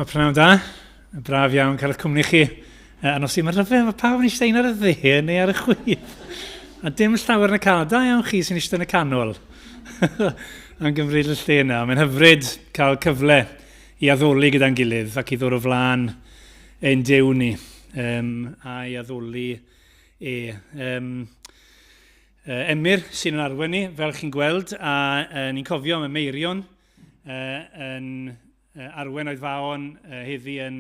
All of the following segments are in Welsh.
Mae prynawn da. Braf iawn cael eich cwmni chi. A nos i, mae'n rhyfedd, mae pawb yn eistedd un ar y dde neu ar y chwith. A dim llawer yn y canol. Da iawn chi sy'n eistedd yn y canol. Am gymryd y lle yna. Mae'n hyfryd cael cyfle i addoli gyda'n gilydd ac i ddod o flaen ein Duw ni um, a'i addoli e. Um, Emyr sy'n yn arwain ni, fel chi'n gweld, a ni'n cofio am y Meirion yn Arwen oedd Faon heddi yn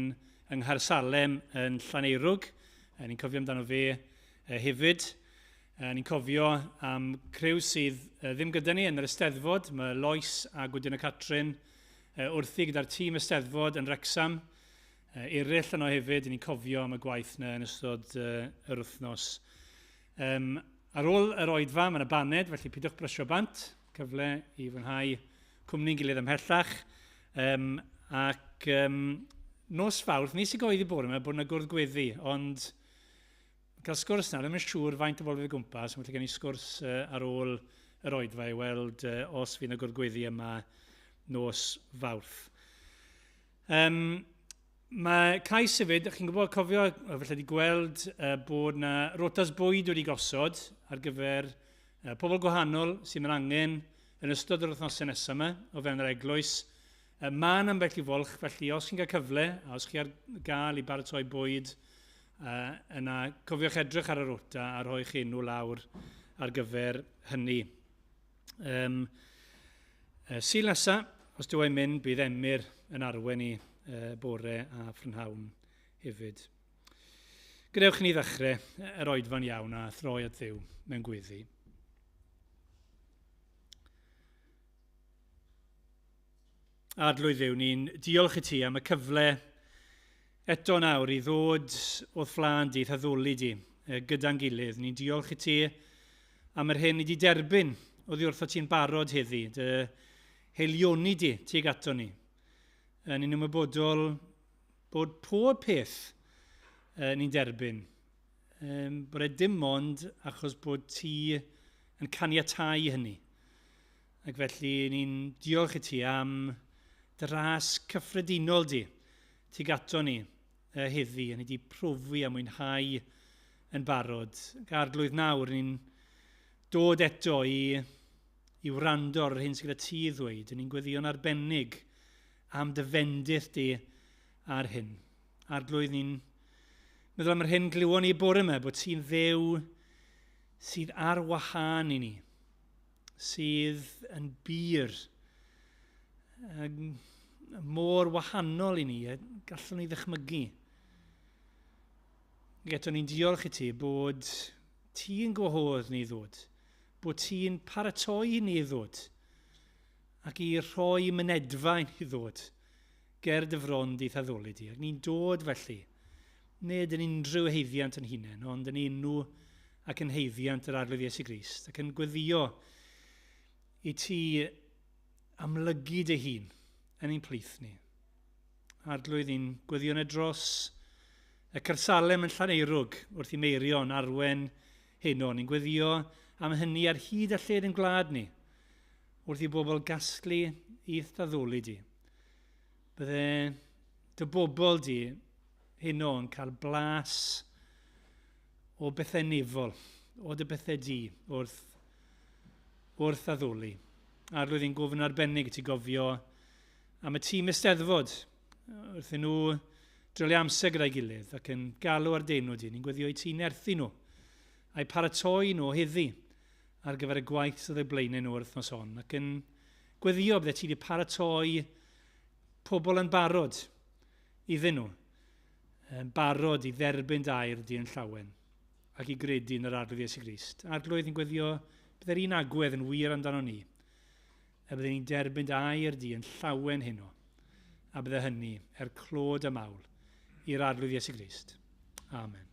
yng Nghaersalem yn Llaneirwg. Ni'n cofio amdano fe hefyd. Ni'n cofio am criw sydd ddim gyda ni yn yr Eisteddfod. Mae Lois a Gwydion a Catrin wrthi gyda'r tîm Eisteddfod yn Wrecsam. Eraill yno hefyd, ni'n cofio am y gwaith yna yn ystod yr wythnos. Um, ar ôl yr oedfa, mae yna baned, felly pidwch brysio bant. Cyfle i fwynhau cwmni'n gilydd ymhellach. Um, ac um, nos Fawrth, nes i goeddi bore yma bod yna gwrdd gweddi, ond cael sgwrs nawr, ddim yn siŵr faint o bobl fydd o gwmpas, ond felly gen i sgwrs uh, ar ôl yr oedfa i weld uh, os fydd yna gwrdd gweddi yma nos Fawrth. Um, mae cais hefyd, chi'n gwybod, cofio, felly wedi gweld uh, bod yna rotas bwyd wedi gosod ar gyfer uh, pobl gwahanol sydd yn angen yn ystod yr wythnosau nesaf yma o fewn yr eglwys. Uh, Mae yna ambell i fwlch, felly os chi'n cael cyfle, a os chi ar gael i baratoi bwyd, uh, yna cofiwch edrych ar y rota a rhoi chi enw lawr ar gyfer hynny. Um, uh, Sul nesa, os dyw e'n mynd, bydd Emyr yn arwen i uh, bore a phrynhawn hefyd. Gadewch i ni ddechrau yr oedfa'n iawn a throi at Dduw mewn gweddi. Arglwydd Dduw, ni'n diolch i ti am y cyfle eto nawr i ddod o'th flaen di, addoli di gyda'n gilydd. Ni'n diolch i ti am yr hyn ni di derbyn oddi wrtho ti'n barod heddi, dy heilioni di tuag ato ni. Ni'n ymwybodol bod pob peth ni'n derbyn, bod e dim ond achos bod ti yn caniatáu hynny. Ac felly ni'n diolch i ti am dy ras cyffredinol di tuag ato ni heddi, a ni wedi profi a mwynhau yn barod. Ac Arglwydd nawr, ni'n dod eto i, i wrando ar yr hyn sydd gyda ti i ddweud. Ni'n gweddïo'n arbennig am dy fendith di ar hyn. Arglwydd, ni'n meddwl am yr hyn glywon ni bore yma, bod ti'n Dduw sydd ar wahân i ni, sydd yn bur, mor wahanol i ni, gallwn ni ddychmygu. Ac eto ni'n diolch i ti bod ti'n gwahodd ni ddod, bod ti'n paratoi ni ddod, ac i rhoi mynedfa i ni ddod ger dy fron di'th addoli di. Ac ni'n dod felly, nid yn unrhyw haeddiant yn hunain, ond yn enw ac yn haeddiant yr Arglwydd Iesu Grist, ac yn gweddio i ti amlygu dy hun yn ein plith ni. Arglwydd, ni'n gweddio yna dros y Caersalem yn Llaneirwg wrth i Meirion arwen heno. Ni'n gweddio am hynny ar hyd a lled yn gwlad ni, wrth i bobl gasglu i'th addoli di. Bydde dy bobl di heno yn cael blas o bethau nefol, o dy bethau di wrth, wrth addoli. Arglwydd, i'n gofyn arbennig i ti gofio am y tîm Eisteddfod wrth i nhw dreulio amser gyda'i gilydd ac yn galw ar denw di. Ni'n gweddio i ti nerthu nhw a'i paratoi nhw heddi ar gyfer y gwaith sydd eu blaenau nhw yr wythnos hon ac yn gweddio bydde ti wedi paratoi pobl yn barod iddyn nhw, yn barod i dderbyn dy air di yn llawen ac i gredu yn yr Arglwydd Iesu Grist. Arglwydd, ni'n gweddio bydde'r un agwedd yn wir amdano ni, y bydden ni'n derbyn dy air di yn llawen heno, a bydde hynny er clod a mawl i'r Arglwydd Iesu Grist. Amen.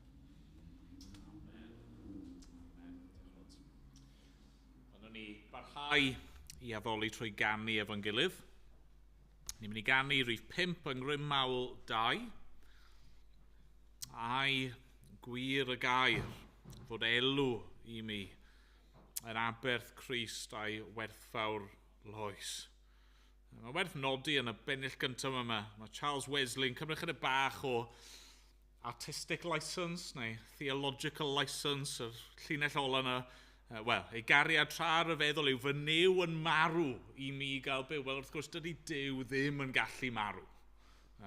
Ond ni barhau i addoli trwy ganu efo'n gilydd. Ni'n mynd i ganu rhif 5 yng Ngrym Mawl 2. Ai gwir y gair fod elw i mi yn aberth Crist a'i werthfawr loes. Mae werth nodi yn y bennill gyntaf yma, mae Charles Wesley yn cymryd chydig bach o artistic license neu theological license, yr llinell ola yna. Wel, ei gariad tra rhyfeddol yw fy Nuw yn marw i mi gael byw. Wel, wrth gwrs, dydy Duw ddim yn gallu marw.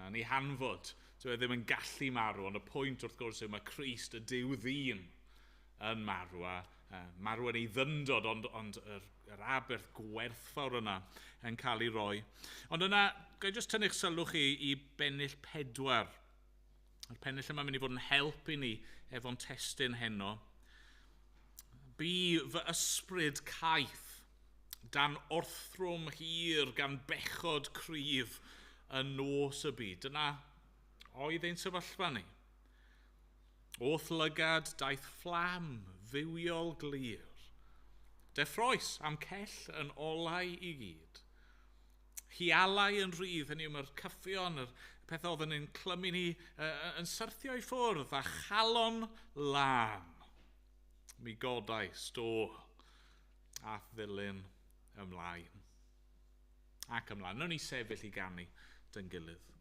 Yn ei hanfod, dyw e ddim yn gallu marw, ond y pwynt wrth gwrs yw mae Crist, y Duw ddyn, yn marw, a marw yn ei ddyndod, ond yr aberth gwerthfawr yna yn cael ei roi. Ond yna, ga i jyst tynnu'ch sylw chi i bennill 4. Mae'r pennill yma'n mynd i fod yn help i ni efo'n testun heno. Bu fy ysbryd caeth dan orthrwm hir gan bechod cryf yn nos y byd. Dyna oedd ein sefyllfa ni. O'th lygad daeth fflam fywiol glir. Deffroes am cell yn olau i gyd. Hialau yn rhydd, hynny yw mae'r cyffion, yr pethau oedd yn ein clymu ni, yn syrthio i ffwrdd a chalon lân. Mi godais do a ddilyn ymlaen. Ac ymlaen. Nawn ni sefyll i ganu dy'n gilydd.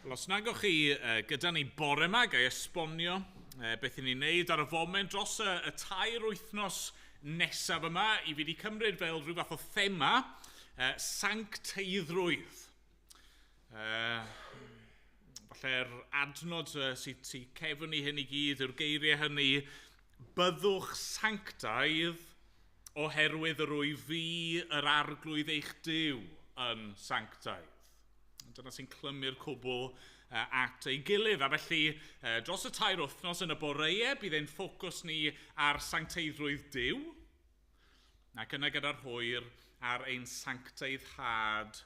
Wel, os nagwch chi gyda ni bore yma, ga i esbonio beth i ni'n neud ar y foment dros y 3 wythnos nesaf yma, i fi wedi cymryd fel rhyw fath o thema, sancteiddrwydd. Falle'r adnod sydd tu cefn i hyn i gyd yw'r geiriau hynny, byddwch sanctaidd oherwydd yr wyf fi yr arglwydd eich Duw yn sanctaidd. Dyna sy'n clymu'r cwbl at ei gilydd. A felly, dros y 3 wythnos yn y boreau, bydd ein ffocws ni ar sancteiddrwydd Duw, ac yna gyda'r hwyr ar ein sancteiddhad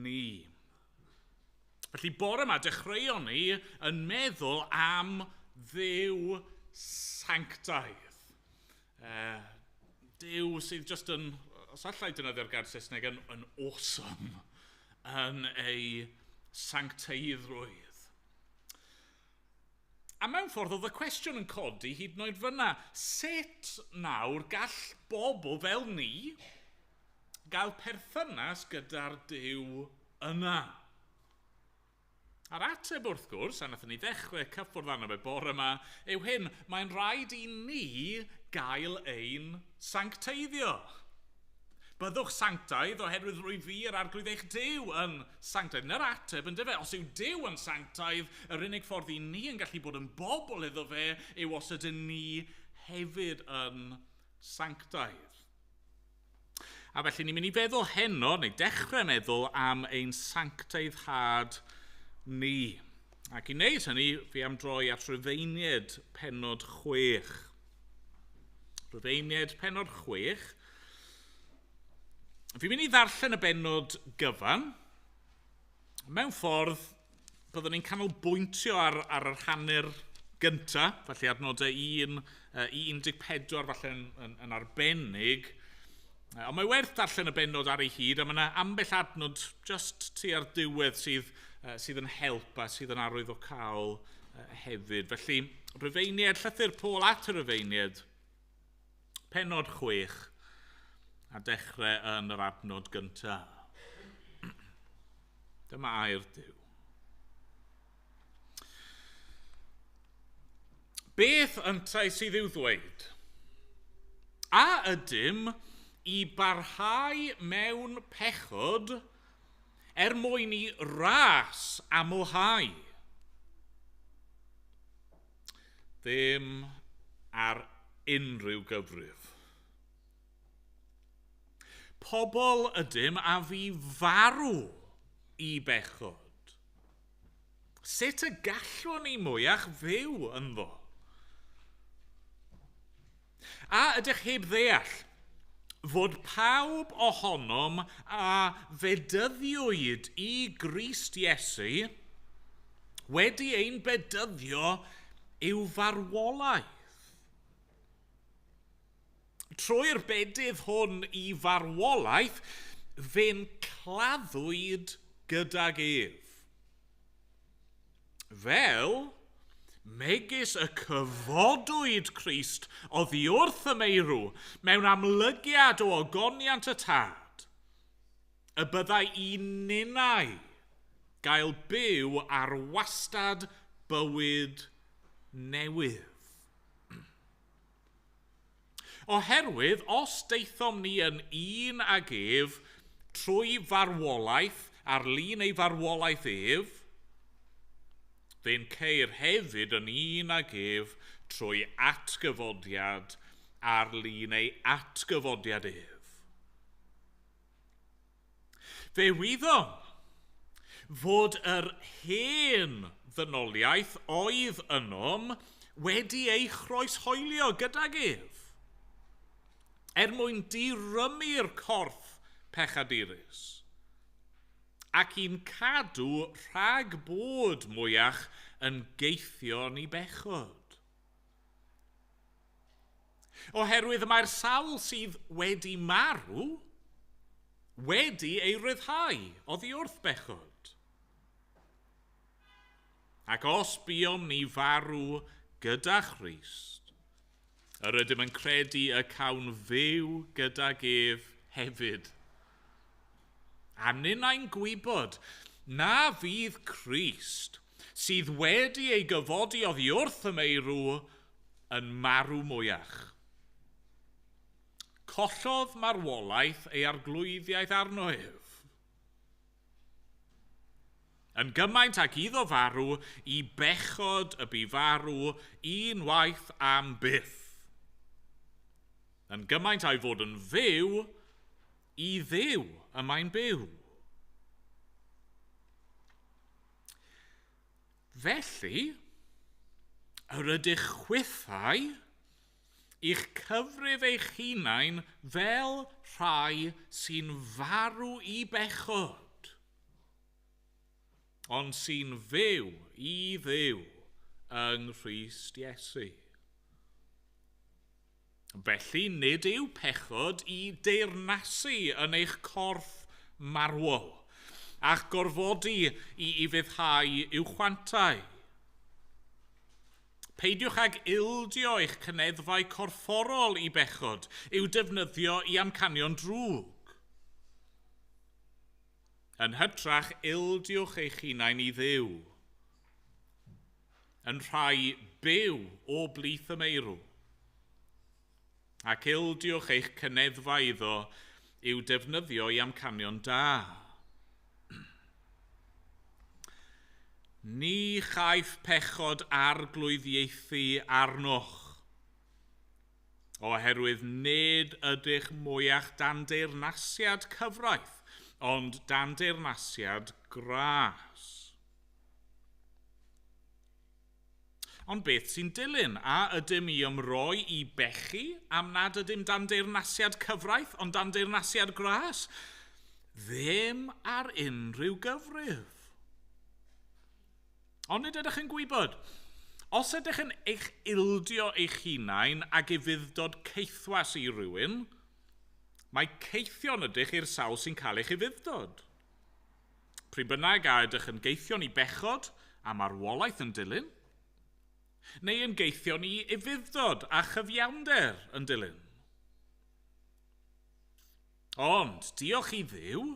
ni. Felly, bore yma, dechreuon ni yn meddwl am Dduw sanctaidd. Duw sydd just yn, os allai defnyddio'r gair Saesneg, yn awesome yn ei sancteiddrwydd. A mewn ffordd oedd y cwestiwn yn codi hyd yn oed fyna, sut nawr gall bobl fel ni gael perthynas gyda'r Duw yna? A'r ateb wrth gwrs, a wnaethon ni ddechrau cyffwrdd arno fe bore yma, yw hyn, mae'n rhaid i ni gael ein sancteiddio. Byddwch sanctaidd oherwydd rwy fi yr arglwydd eich Duw yn sanctaidd. Na'r ateb yn dyfe, os yw Duw yn sanctaidd, yr unig ffordd i ni yn gallu bod yn bobl iddo fe yw os ydyn ni hefyd yn sanctaidd. A felly ni'n mynd i feddwl heno, neu dechrau meddwl am ein sancteiddhad ni. Ac i wneud hynny, fi am droi at Rufeiniaid pennod 6. Rufeiniaid pennod 6. Fi'n mynd i ddarllen y bennod gyfan. Mewn ffordd, byddwn ni'n canolbwyntio ar yr hanner gyntaf, felly adnodau 1 i 14 falle yn arbennig. Ond mae werth darllen y bennod ar ei hyd, a mae yna ambell adnod just tua'r diwedd sydd yn help a sydd yn arwyddocaol hefyd. Felly, Rufeiniaid, llythyr Paul at y Rufeiniaid, pennod 6, a dechrau yn yr adnod gyntaf. Dyma air Duw. Beth yntau sydd i'w ddweud? A ydym i barhau mewn pechod er mwyn i ras amlhau? Ddim ar unrhyw gyfrif. Pobl ydym a fi farw i bechod. Sut y gallwn ni mwyach fyw ynddo? A ydych heb ddeall fod pawb ohonom a fedyddiwyd i Grist Iesu wedi ein bedyddio i'w farwolaeth? Trwy'r bedydd hwn i farwolaeth, fe'n claddwyd gydag ef. Fel, megis y cyfodwyd Crist oddi wrth y meirw mewn amlygiad o ogoniant y Tad, y byddai i ninnau gael byw ar wastad bywyd newydd. Oherwydd, os daethom ni yn un ag ef trwy farwolaeth, ar lun ei farwolaeth ef, fe'n ceir hefyd yn un ag ef trwy atgyfodiad ar lun ei atgyfodiad ef. Fe wyddom fod yr hen ddynoliaeth oedd ynom wedi ei chroeshoelio gydag ef, er mwyn dirymu'r corff pechadurus, ac i'n cadw rhag bod mwyach yn geithion i bechod. Oherwydd mae'r sawl sydd wedi marw wedi ei ryddhau oddi wrth bechod. Ac os buom ni farw gyda Christ, yr ydym yn credu y cawn fyw gydag ef hefyd. A ninnau'n gwybod na fydd Crist, sydd wedi ei gyfodi oddi wrth y meirw, yn marw mwyach. Collodd marwolaeth ei arglwyddiaeth arno ef. Yn gymaint ag iddo farw, i bechod y bu farw unwaith am byth. Yn gymaint a'i fod yn fyw, i Dduw y mae'n byw. Felly, yr ydych chwithau i'ch cyfrif eich hunain fel rhai sy'n farw i bechod, ond sy'n fyw i Dduw yng Nghrist Iesu. Felly, nid yw pechod i deyrnasu yn eich corff marwol, a'ch gorfodi i ufuddhau i'w chwantau. Peidiwch ag ildio eich cyneddfau corfforol i bechod, i'w defnyddio i amcanion drwg. Yn hytrach, ildiwch eich hunain i Dduw, yn rhai byw o blith y meirw. Ac ildiwch eich cyneddfau iddo i'w defnyddio i amcanion da. Ni chaiff pechod arglwyddiaethu arnoch, oherwydd nid ydych mwyach dan deyrnasiad cyfraith, ond dan deyrnasiad gras. Ond beth sy'n dilyn? A ydym i ymroi i bechu am nad ydym dan deyrnasiad cyfraith, ond dan deyrnasiad gras? Ddim ar unrhyw gyfrif. Ond nid ydych yn gwybod, os ydych yn eich ildio eich hunain ag ufudd-dod caethwas i rywun, mae caethion ydych i'r sawl sy'n cael eich ufudd-dod. Pryd bynnag a ydych yn gaethion i bechod a marwolaeth yn dilyn, neu yn gaethion i ufudd-dod a chyfiawnder yn dilyn. Ond, diolch i Dduw,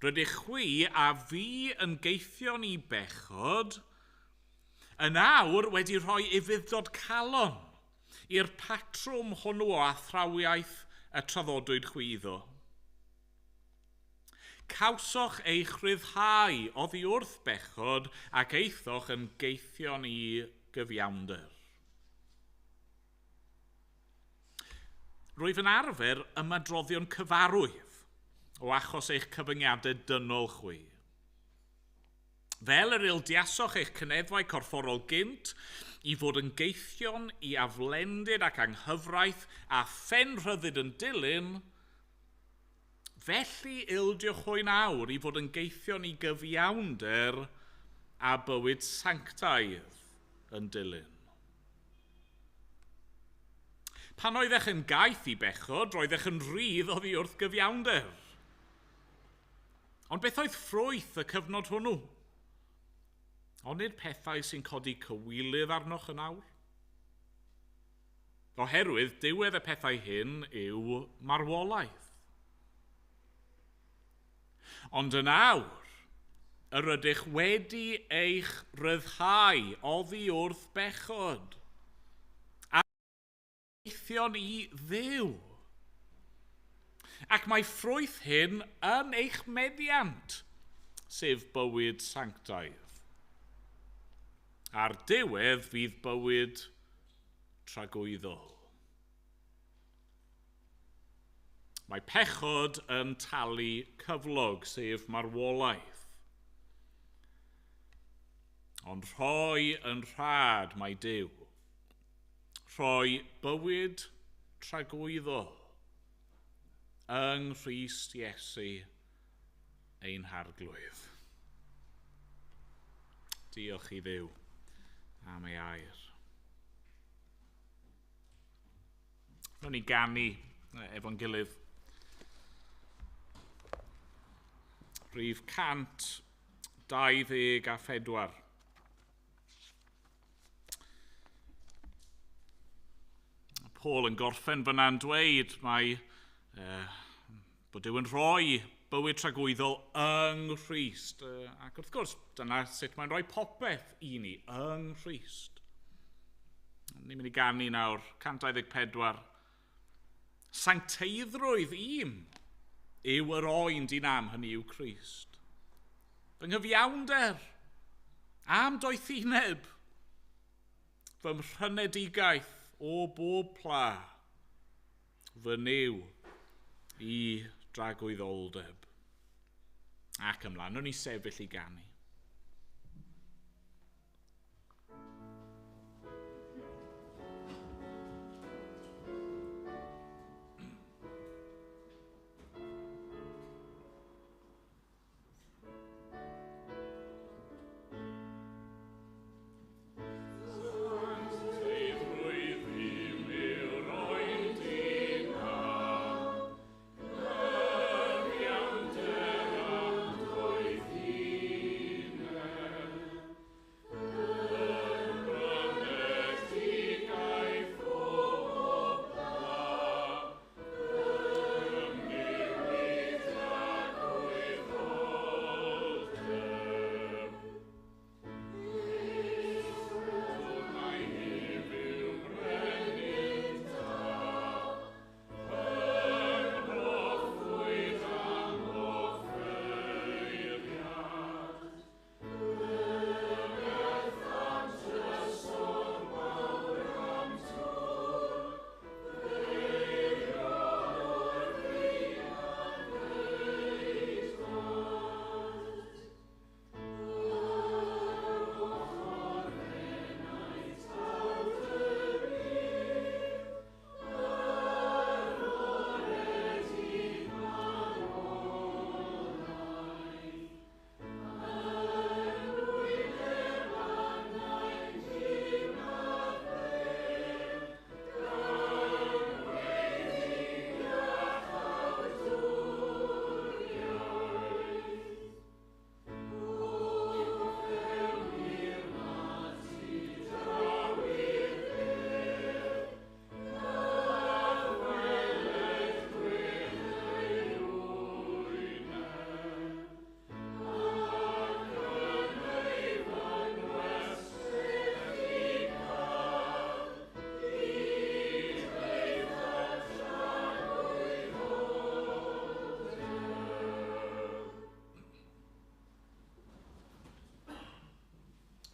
rydych chwi a fi yn gaethion i bechod, yn awr wedi rhoi ufudd-dod calon i'r patrwm hwnnw o athrawiaeth y traddodwyd chwi iddo. Cawsoch eich rhyddhau oddi wrth bechod ac aethoch yn gaethion i gyfiawnder. Rwyf yn arfer ymadroddion cyfarwydd o achos eich cyfyngiadau dynol chwi. Fel yr ildiasoch eich cyneddfau corfforol gynt i fod yn gaethion i aflendid ac anghyfraith a phenrhyddid yn dilyn, felly ildiwch hwy'n awr i fod yn gaethion i gyfiawnder a bywyd sanctaidd yn dilyn. Pan oeddech yn gaeth i bechod, roeddech yn rhydd oddi wrth gyfiawnder. Ond beth oedd ffrwyth y cyfnod hwnnw? Ond nid pethau sy'n codi cywilydd arnoch yn awr? Oherwydd diwedd y pethau hyn yw marwolaeth. Ond yn awr, yr ydych wedi eich rhyddhau oddi wrth bechod, a gaethion i Dduw. Ac mae ffrwyth hyn yn eich meddiant, sef bywyd sanctaidd. A'r diwedd fydd bywyd tragwyddol. Mae pechod yn talu cyflog, sef marwolaeth. Ond rhoi yn rhad mae Duw. Rhoi bywyd tragwyddol yng Nghrist Iesu ein Harglwydd. Diolch i Dduw am ei air. Rwy'n ni ganu efo'n gilydd. Rhif 124. Paul yn gorffen fyna'n dweud mae bod Duw yn rhoi bywyd tragwyddol yng Nghrist. Ac wrth gwrs, dyna sut mae'n rhoi popeth i ni yng Nghrist. Ni'n mynd i ganu nawr, 124. Sancteiddrwydd i'm yw yr oen dyn am, hynny yw Crist. Fy nghyfiawnder am doethineb, fy mhrynedigaeth o bob pla, fy Nuw i dragwyddoldeb. Ac ymlaen, o'n i sefyll i ganu.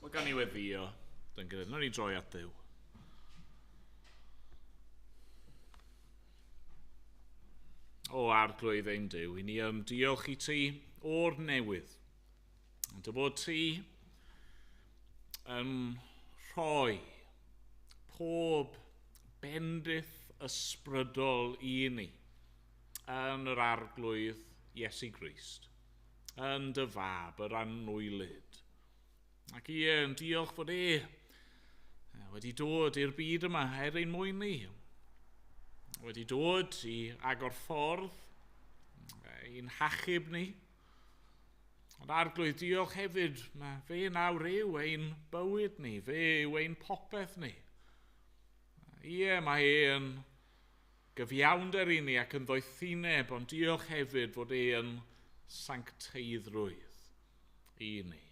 Wel, gan i weddio, dyn gyda, nawn ni droi at Dduw. O Arglwydd ein Duw, i ni diolch i ti o'r newydd. Ond dy fod ti yn rhoi pob bendith ysbrydol i ni yn yr Arglwydd Iesu Grist, yn dy fab, yr anwylyd. Ac ie, yn diolch fod e wedi dod i'r byd yma er ein mwyn ni. Wedi dod i agor ffordd i'n hachub ni. Ond Arglwydd, diolch hefyd, mae fe nawr yw ein bywyd ni, fe yw ein popeth ni. Ie, mae e yn gyfiawnder i ni ac yn ddoethineb, ond diolch hefyd fod e yn sancteiddrwydd i ni.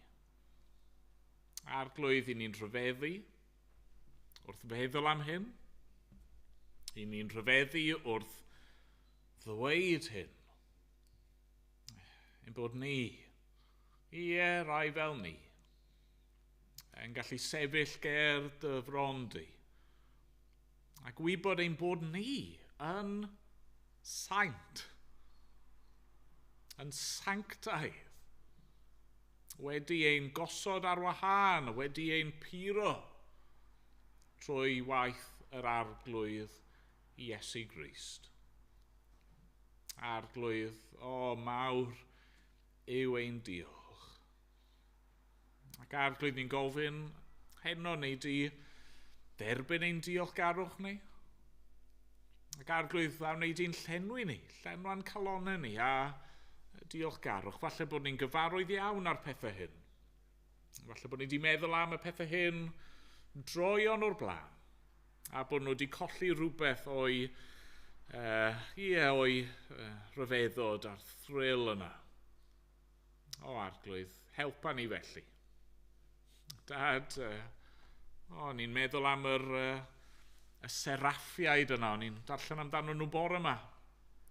Arglwydd, i ni'n rhyfeddu wrth feddwl am hyn. I ni'n rhyfeddu wrth ddweud hyn. Ein bod ni, ie, rai fel ni, yn gallu sefyll ger dy fron di, a gwybod ein bod ni yn saint, yn sanctaidd, wedi ein gosod ar wahân, wedi ein puro trwy waith yr Arglwydd Iesu Grist. Arglwydd, o mawr yw ein diolch. Ac Arglwydd, ni'n gofyn heno neu di dderbyn ein diolchgarwch ni. Ac Arglwydd, a wnei di'n llenwi ni, llenwa'n calonnau ni a diolchgarwch. Falle bod ni'n gyfarwydd iawn ar pethau hyn. Falle bod ni wedi meddwl am y pethau hyn droeon o'r blaen, a bod nhw wedi colli rhywbeth o'i ie, o'i rhyfeddod a'r thrill yna. O, Arglwydd, helpa ni felly. Dad, o, ni'n meddwl am y seraffiaid yna, o'n i'n darllen amdano nhw bore yma,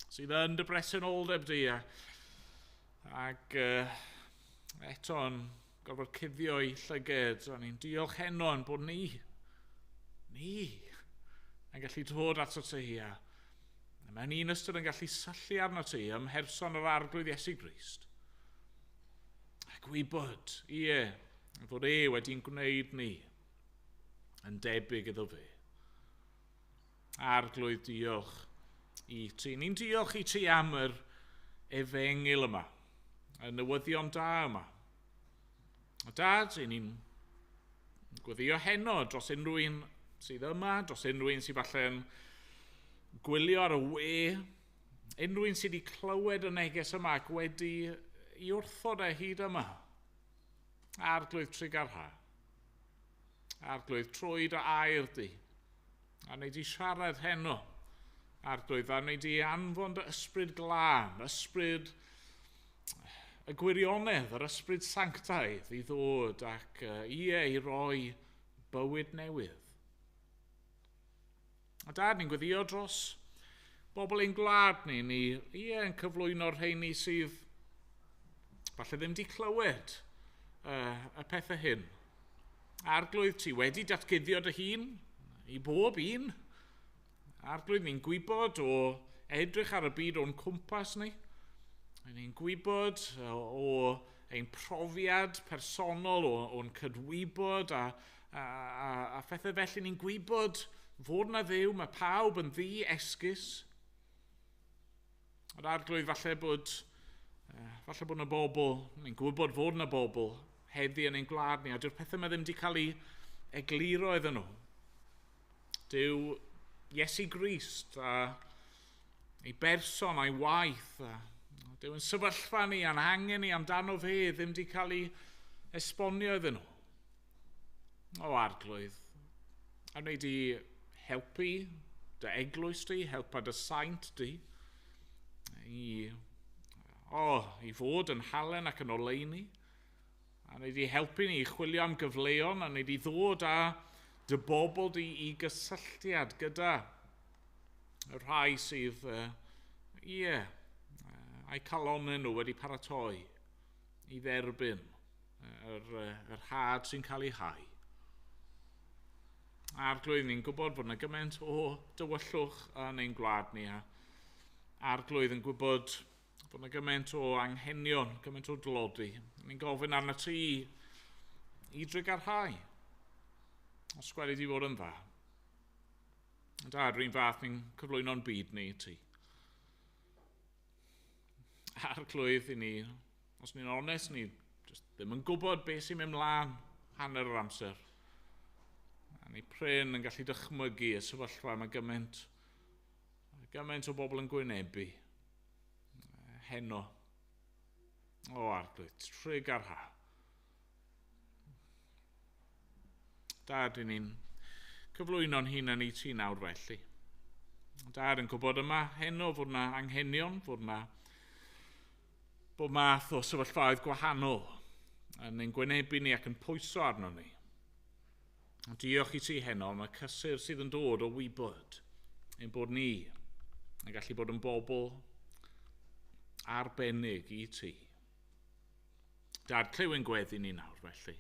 sydd yn dy bresenoldeb di, ac eto yn gorfod cuddio i llyged, o'n i'n diolch heno yn bod ni, yn gallu dod ato ti, a mewn un ystod yn gallu syllu arno ti ym mherson yr Arglwydd Iesu Grist. A gwybod, ie, fod e wedi'n gwneud ni yn debyg iddo fe. Arglwydd, diolch i ti. Ni'n diolch i ti am yr efengyl yma, y newyddion da yma. A Dad, i ni'n gweddio heno dros unrhyw un sydd yma, dros unrhyw un sydd falle'n gwylio ar y we, unrhyw un sydd wedi clywed y neges yma ac wedi i wrthod e hyd yma. Arglwydd trugarha. Arglwydd, trwy dy air di, a wneud di siarad heno. Arglwydd, a wneud di anfon dy ysbryd glân, ysbryd y gwirionedd, yr ysbryd sanctaidd i ddod ac ie, i roi bywyd newydd. A Dad, ni'n gweddio dros bobl ein gwlad ni, ie, yn cyflwyno'r rheini sydd falle ddim wedi clywed y pethau hyn. Arglwydd, ti wedi datguddio dy hun i bob un. Arglwydd, ni'n gwybod o edrych ar y byd o'n cwmpas ni. Ni'n gwybod o ein profiad personol, o'n cydwybod a phethau felly. Ni'n gwybod fod na Dduw, mae pawb yn ddi-esgus. Ond Arglwydd, falle bod na bobl, ni'n gwybod fod na bobl heddi yn ein gwlad ni, a dyw'r pethau yma ddim wedi cael ei egluro iddyn nhw. Dyw Iesu Grist a ei berson a'i waith, a dyw yn sefyllfa ni a'n angen ni amdano fe ddim wedi cael ei esbonio iddyn nhw. O Arglwydd, a wneud di helpu dy eglwys di, helpa dy saint di, i fod yn halen ac yn oleuni, a wneud di helpu ni i chwilio am gyfleon, a wneud di ddod â dy bobl di i gysylltiad gyda y rhai sydd, a'i calonnau nhw wedi paratoi i dderbyn yr had sy'n cael ei hau. Arglwydd, ni'n gwybod fod yna gymaint o dywyllwch yn ein gwlad ni, a Arglwydd yn gwybod fod yna gymaint o anghenion, gymaint o dlodi. Ni'n gofyn arna ti i drugarhau, os gweli di fod yn dda. Dad, r'un fath ni'n cyflwyno'n byd ni i ti. Arglwydd, i ni, os ni'n onest, ni just ddim yn gwybod beth sy'n mynd mlaen hanner yr amser. A ni prin yn gallu dychmygu y sefyllfa mae gymaint o bobl yn gwynebu heno. O Arglwydd, trugarha. Dad, i ni'n cyflwyno'n hunan i ti nawr felly. Dad, yn gwybod yma heno fod yna anghenion, fod yna bob math o sefyllfaoedd gwahanol yn ein gwynebu ni ac yn pwyso arno ni. Ond diolch i ti heno am y cysur sydd yn dod o wybod ein bod ni yn gallu bod yn bobl arbennig i ti. Dad, clyw ein gweddi ni nawr felly.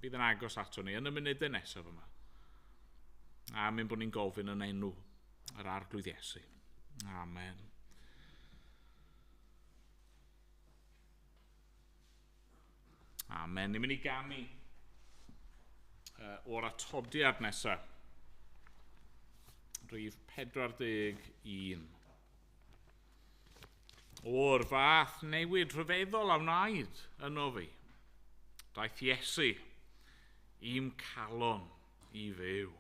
Bydd yn agos ato ni yn y munudau nesaf yma. Am ein bod ni'n gofyn yn enw yr Arglwydd Iesu. Amen. Amen. Ni'n mynd i ganu o'r atodiad nesaf. Rhif 41. O'r fath newid rhyfeddol a wnaed yno fi. Daeth Iesu i'm calon i fyw.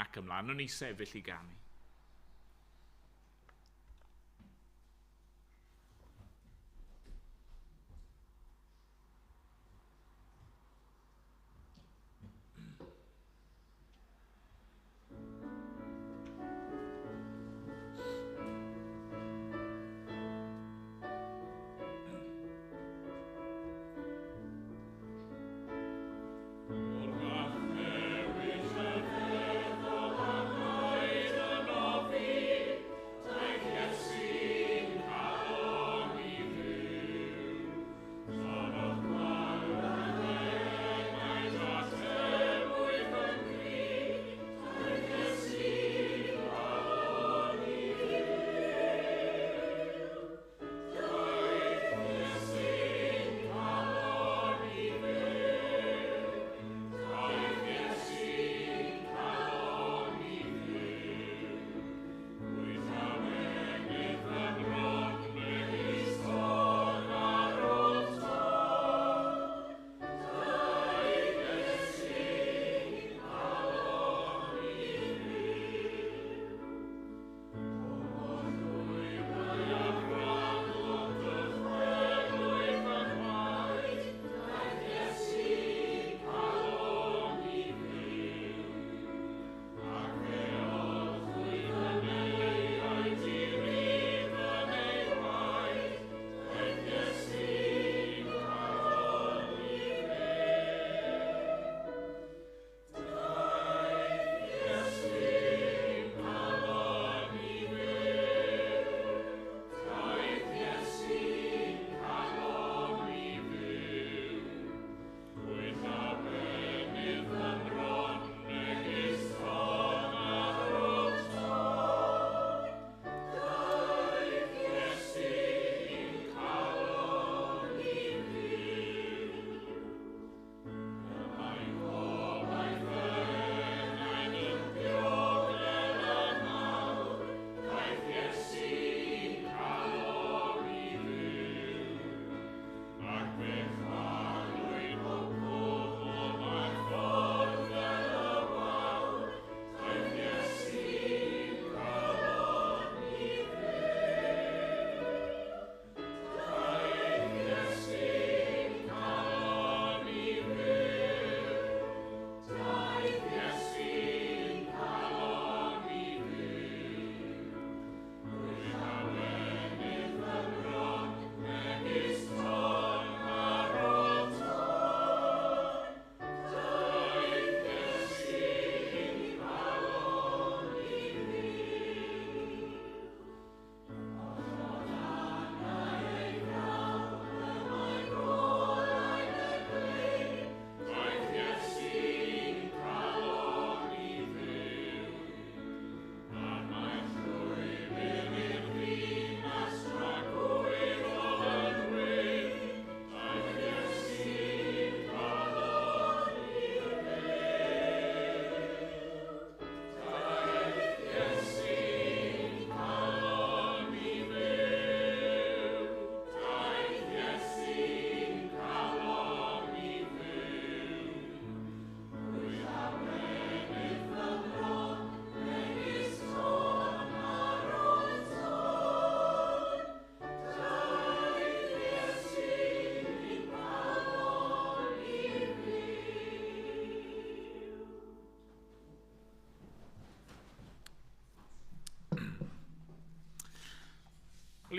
Ac ymlaen o'n i sefyll i ganu.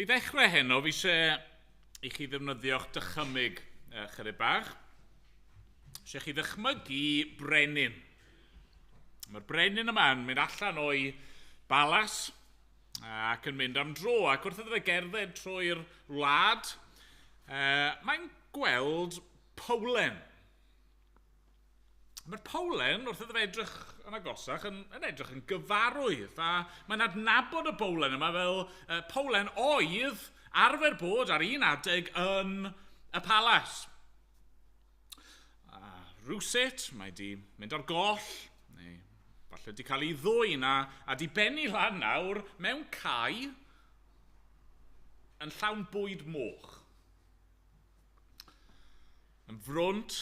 Wel, i ddechrau heno, fi eisiau i chi ddefnyddio'ch dychymyg chydig bach. Eisiau chi ddychmygu brenin. Mae'r brenin yma yn mynd allan o'i balas ac yn mynd am dro. Ac wrth iddo fe gerdded trwy'r wlad, mae'n gweld powlen. Mae'r powlen, wrth iddo fe edrych yn agosach, yn edrych yn gyfarwydd. A mae'n adnabod y bowlen yma fel powlen oedd arfer bod ar un adeg yn y palas. A rywsut, mae di mynd ar goll, neu falle di cael ei ddwyn a di bennu lan nawr mewn cae yn llawn bwyd moch. Yn frwnt,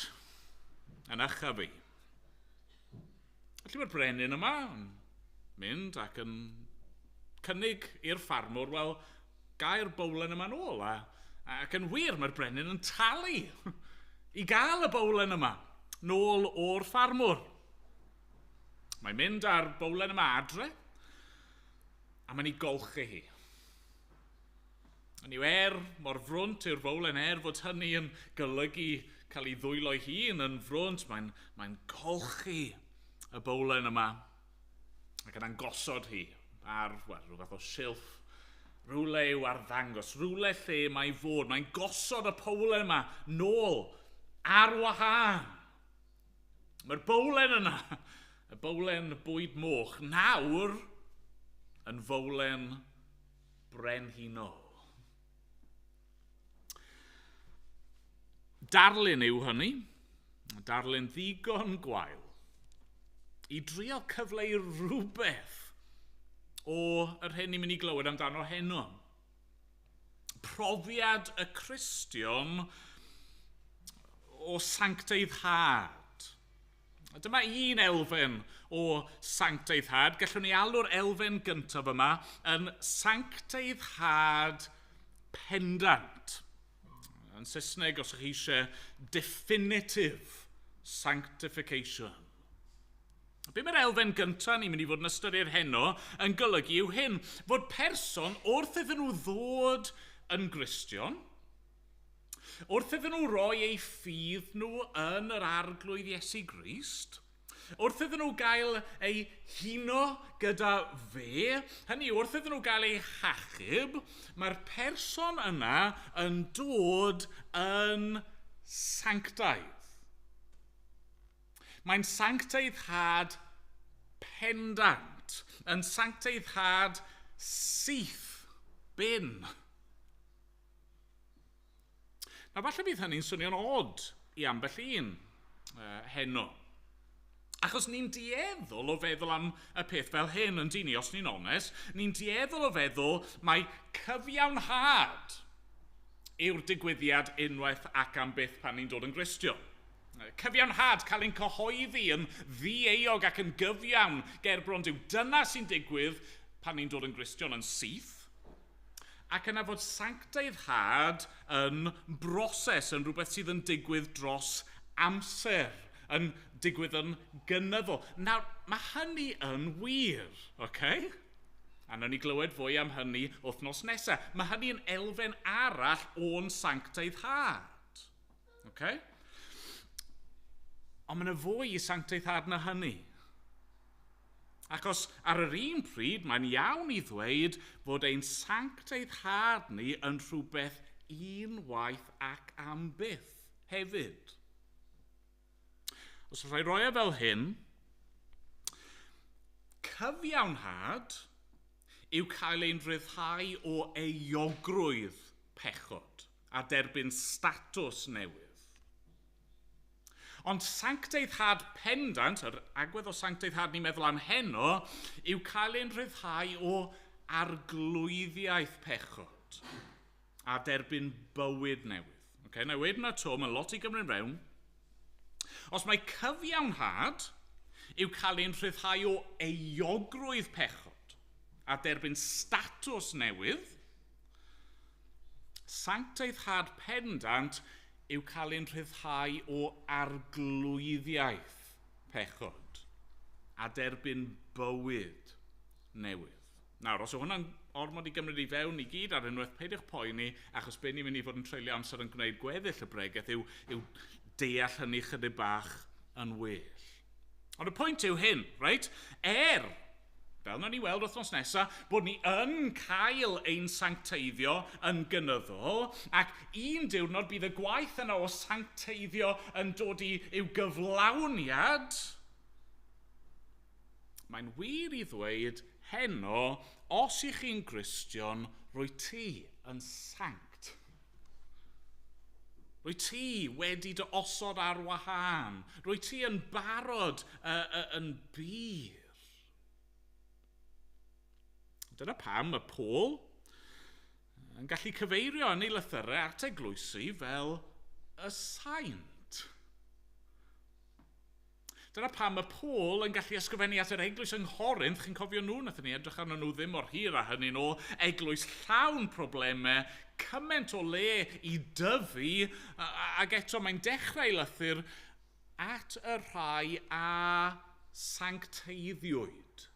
yn ychyfu. Felly mae'r brenin yma yn mynd ac yn cynnig i'r ffarmwr, wel, gair bowlen yma'n ôl. Ac yn wir, mae'r brenin yn talu i gael y bowlen yma nôl o'r ffarmwr. Mae'n mynd â'r bowlen yma adre, a mae'n ei golchi hi. Hynny yw, mor frwnt yw'r fowlen, fod hynny yn golygu cael ei ddwylo ei hun yn frwnt, mae'n golchi y bowlen yma ac yn angosod hi ar, wel, rhyw fath o silff, rhywle i'w arddangos, rhywle lle mae fod. Mae'n gosod y powlen yma nôl ar wahân. Mae'r bowlen yna, y bowlen bwyd moch, nawr yn fowlen brenhinol. Darlun yw hynny, darlun ddigon gwael, i drio cyfleu rhywbeth o yr hyn ni'n mynd i glywed amdano heno. Profiad y Cristion o sancteiddhad. Dyma un elfen o sancteiddhad. Gallwn ni alw'r elfen gyntaf yma yn sancteiddhad pendant. Yn Saesneg, os ydych chi eisiau, definitive sanctification. Be mae'r elfen gyntaf ni'n mynd i fod yn ystyried heno yn golygu yw hyn, fod person wrth iddyn nhw ddod yn Gristion, wrth iddyn nhw roi eu ffydd nhw yn yr Arglwydd Iesu Grist, wrth iddyn nhw gael eu huno gyda fe, hynny yw, wrth iddyn nhw gael eu hachub, mae'r person yna yn dod yn sanctaidd. Mae'n sancteiddhad pendant, yn sancteiddhad syth bin. Nawr, falle bydd hynny'n swnio'n od i ambell un heno. Achos ni'n dueddol o feddwl am y peth fel hyn, yn dyn ni, os ni'n onest, ni'n dueddol o feddwl mai cyfiawnhad yw'r digwyddiad unwaith ac am byth pan ni'n dod yn Gristion. Cyfiawnhad, cael ein cyhoeddi yn ddieuog ac yn gyfiawn gerbron Duw. Dyna sy'n digwydd pan ni'n dod yn Gristion yn syth. Ac yna fod sancteiddhad yn broses, yn rhywbeth sydd yn digwydd dros amser, yn digwydd yn gynyddol. Nawr, mae hynny yn wir, oce? A nawn ni glywed fwy am hynny wythnos nesaf. Mae hynny yn elfen arall o'n sancteiddhad, oce? Ond mae yna fwy i sancteiddhad na hynny. Achos ar yr un pryd, mae'n iawn i ddweud fod ein sancteiddhad ni yn rhywbeth unwaith ac am byth hefyd. Os allai roi e fel hyn, cyfiawnhad yw cael ein rhyddhau o euogrwydd pechod a derbyn statws newydd. Ond sancteiddhad pendant, yr agwedd o sancteiddhad ni'n meddwl am heno, yw cael ein rhyddhau o arglwyddiaeth pechod a derbyn bywyd newydd. Okay, na i weud hwnna 'to, mae lot i gymryd mewn. Os mae cyfiawnhad yw cael ein rhyddhau o euogrwydd pechod a derbyn statws newydd, sancteiddhad pendant yw cael ein rhyddhau o arglwyddiaeth pechod a derbyn bywyd newydd. Nawr, os yw hwnna'n ormod i gymryd i fewn i gyd ar unwaith, peidiwch poeni, achos be ni'n mynd i fod yn treulio amser yn gwneud gweddill y bregeth yw deall hynny chydig bach yn well. Ond y pwynt yw hyn, reit? Fel nawn ni weld wythnos nesaf, bod ni yn cael ein sancteiddio yn gynyddol, ac un diwrnod bydd y gwaith yna o sancteiddio yn dod i'w gyflawniad. Mae'n wir i ddweud heno, os ych chi'n Gristion, rwy ti yn sanct. Rwy ti wedi dy osod ar wahân. Rwy ti yn barod yn bur. Dyna pam mae Paul yn gallu cyfeirio yn ei lythyrau at eglwysi fel y saint. Dyna pam mae Paul yn gallu ysgrifennu at yr eglwys yng Nghorinth, chi'n cofio nhw, nathon ni edrych arnyn nhw ddim mor hir a hynny'n ôl, eglwys llawn problemau, cymaint o le i dyfu, ac eto mae'n dechrau ei lythyr at y rhai a sancteiddiwyd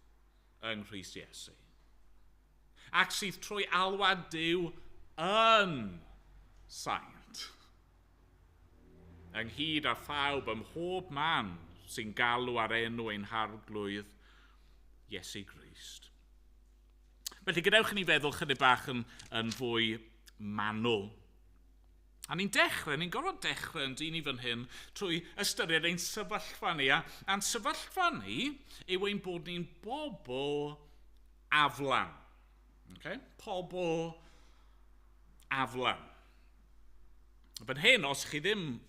yng Nghrist Iesu. Ac sydd trwy alwad Duw yn saint. Ynghyd â phawb ym mhob man sy'n galw ar enw ein harglwydd Iesu Grist. Felly gadewch i ni feddwl chydig bach yn fwy manwl. A ni'n gorfod dechrau yn dyn ni fan hyn trwy ystyried ein sefyllfa ni. A'n sefyllfa ni yw ein bod ni'n bobl aflan. Okay? Pobl aflan. Fan hyn, os chi ddim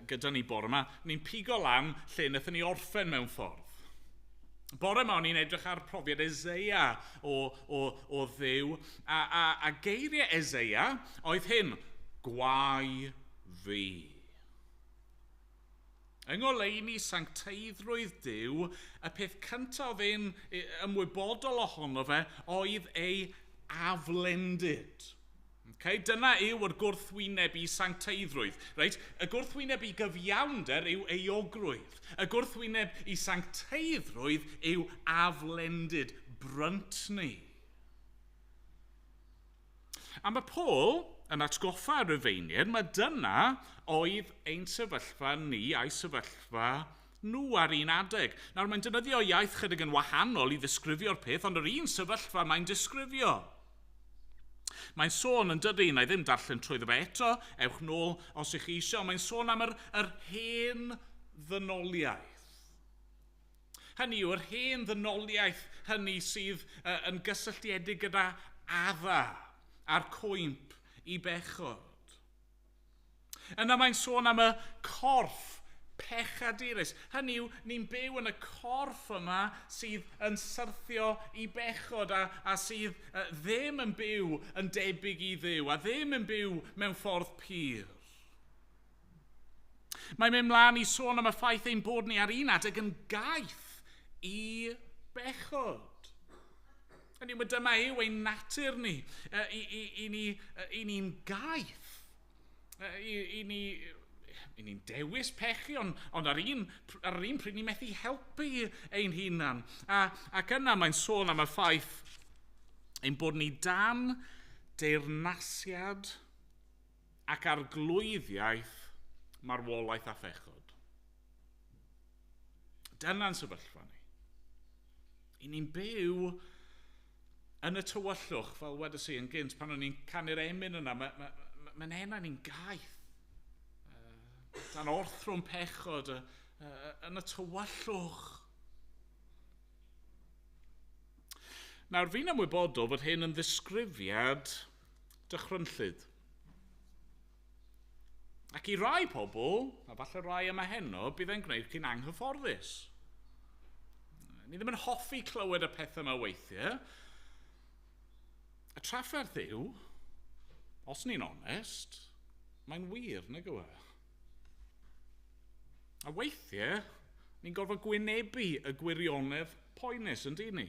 gyda ni bore yma, ni'n pigo lan lle wnaethon ni orffen mewn ffordd. Bore yma, o'n i'n edrych ar profiad Eseia o Dduw, a geiriau Eseia oedd hyn, gwae fi. Yng ngoleuni sancteiddrwydd Duw, y peth cyntaf oedd e'n ymwybodol ohono fe oedd ei aflendid. Okay? Dyna yw yr gwrthwyneb i sancteiddrwydd. Reit? Y gwrthwyneb i gyfiawnder yw euogrwydd. Y gwrthwyneb i sancteiddrwydd yw aflendid, bryntni. A mae Paul yn atgoffa Rufeiniaid, mae dyna oedd ein sefyllfa ni a'i sefyllfa nhw ar un adeg. Nawr, mae'n defnyddio iaith chydig yn wahanol i ddisgrifio'r peth, ond yr un sefyllfa mae'n disgrifio. Mae'n sôn yn dydy, na i ddim darllen trwyddo fe eto, ewch nôl os ych chi eisiau, mae'n sôn am yr hen ddynoliaeth. Hynny yw, yr hen ddynoliaeth hynny sydd yn gysylltiedig gyda Adda a'r cwymp i bechod. Yna mae'n sôn am y corff pechadurus. Hynny yw, ni'n byw yn y corff yma sydd yn syrthio i bechod a sydd ddim yn byw yn debyg i Dduw a ddim yn byw mewn ffordd pur. Mae'n mynd mlaen i sôn am y ffaith ein bod ni ar un adeg yn gaeth i bechod. Hynny yw, dyma yw ein natur ni, i ni'n gaeth, i ni'n dewis pechu, ond ar un pryd ni'n methu helpu ein hunan. Ac yna mae'n sôn am y ffaith ein bod ni dan deyrnasiad ac arglwyddiaeth marwolaeth a phechod. Dyna'n sefyllfa ni. I ni'n byw yn y tywyllwch, fel wedes i yn gynt, pan o'n i'n canu'r emyn yna, mae'n enau ni'n gaeth. Dan orthrwm pechod yn y tywyllwch. Nawr, fi'n ymwybodol fod hyn yn ddisgrifiad dychrynllyd. Ac i rai pobl, a falle rai yma heno, bydd e'n gwneud chi'n anghyfforddus. Ni ddim yn hoffi clywed y pethau yma weithiau. Y trafferth yw, os ni'n onest, mae'n wir, nag yw e? A weithiau, ni'n gorfod gwynebu y gwirionedd poenus, yn dyn ni?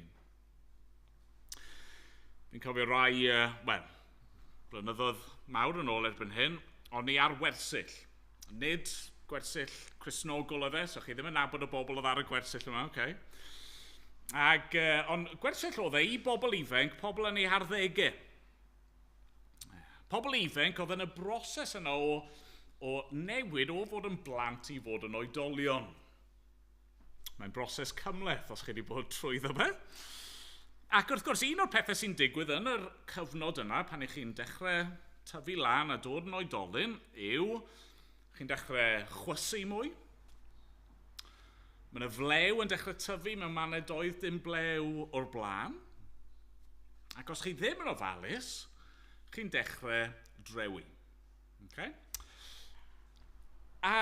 Fi'n cofio rai, wel, blynyddoedd mawr yn ôl erbyn hyn, o'n i ar wersyll. Nid gwersyll Cristnogol oedd e, so chi ddim yn nabod y bobl oedd ar y gwersyll yma, oce. Ag, ond gwersyll oedd e i bobl ifanc, pobl yn eu harddegau. Pobl ifanc oedd yn y broses yna o newid o fod yn blant i fod yn oedolion. Mae'n broses cymhleth os chi wedi bod trwyddo fe. Ac wrth gwrs, un o'r pethau sy'n digwydd yn yr cyfnod yna, pan ych chi'n dechrau tyfu lan a dod yn oedolyn, yw chi'n dechrau chwysu mwy. Mae yna flew yn dechrau tyfu mewn mannau doedd dim blew o'r blaen. Ac os chi ddim yn ofalus, chi'n dechrau drewi. Okay? A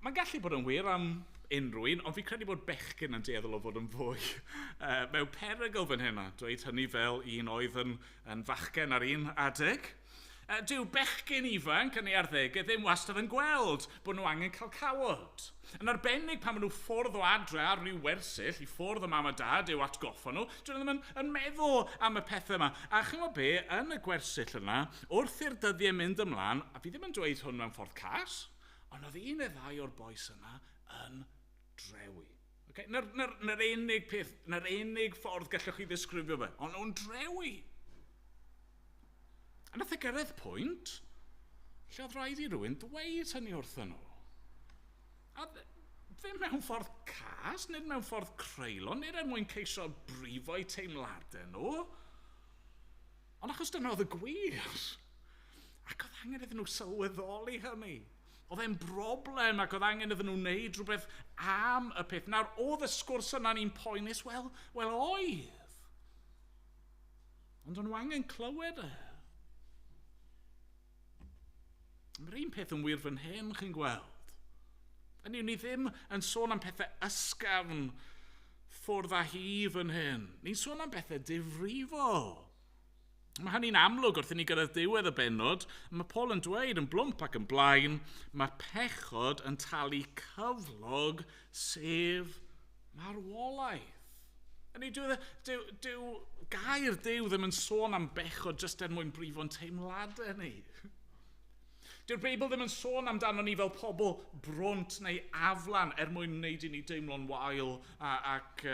mae'n gallu bod yn wir am unrhyw un, ond fi'n credu bod bechgyn yn dueddol o fod yn fwy mewn perygl fan hyn, a dweud hynny fel un oedd yn fachgen ar un adeg. Dyw bechgyn ifanc yn ei arddegau ddim wastad yn gweld bod nhw angen cael cawod. Yn arbennig pan maen nhw ffwrdd o adre ar ryw wersyll, i ffwrdd o mam a dad i'w atgoffa nhw, dyn nhw ddim yn meddwl am y pethau yma. A chi'n gwybod be, yn y gwersyll yna, wrth i'r dyddiau mynd ymlaen, a fi ddim yn dweud hwn mewn ffordd cas, ond oedd un neu ddau o'r bois yna yn drewi. Okay? Na'r unig peth, na'r unig ffordd gallwch chi ddisgrifio fe, ond nhw'n drewi. A nath e gyrraedd pwynt lle oedd rhaid i rhywun ddweud hynny wrthyn nhw. A ddim mewn ffordd cas, nid mewn ffordd creulon, nid er mwyn ceisio brifo'u teimladau nhw, ond achos dyna oedd y gwir. Ac oedd angen iddyn nhw sylweddoli hynny. Oedd e'n broblem ac oedd angen iddyn nhw wneud rhywbeth am y peth. Nawr, oedd y sgwrs yna'n un poenus? Wel oedd. Ond o'n nhw angen clywed e. Mae'r un peth yn wir fan hyn, chi'n gweld. Hynny yw, ni ddim yn sôn am pethau ysgafn ffwrdd â hi fan hyn. Ni'n sôn am bethau difrifol. Mae hynny'n amlwg wrth i ni gyrraedd diwedd y bennod. Mae Paul yn dweud yn blwmp ac yn blaen, mae pechod yn talu cyflog, sef marwolaeth. Hynny yw, dyw gair Duw ddim yn sôn am bechod jyst er mwyn brifo'n teimladau ni. Dyw'r Beibl ddim yn sôn amdano ni fel pobl brwnt neu aflan er mwyn wneud i ni deimlo'n wael ac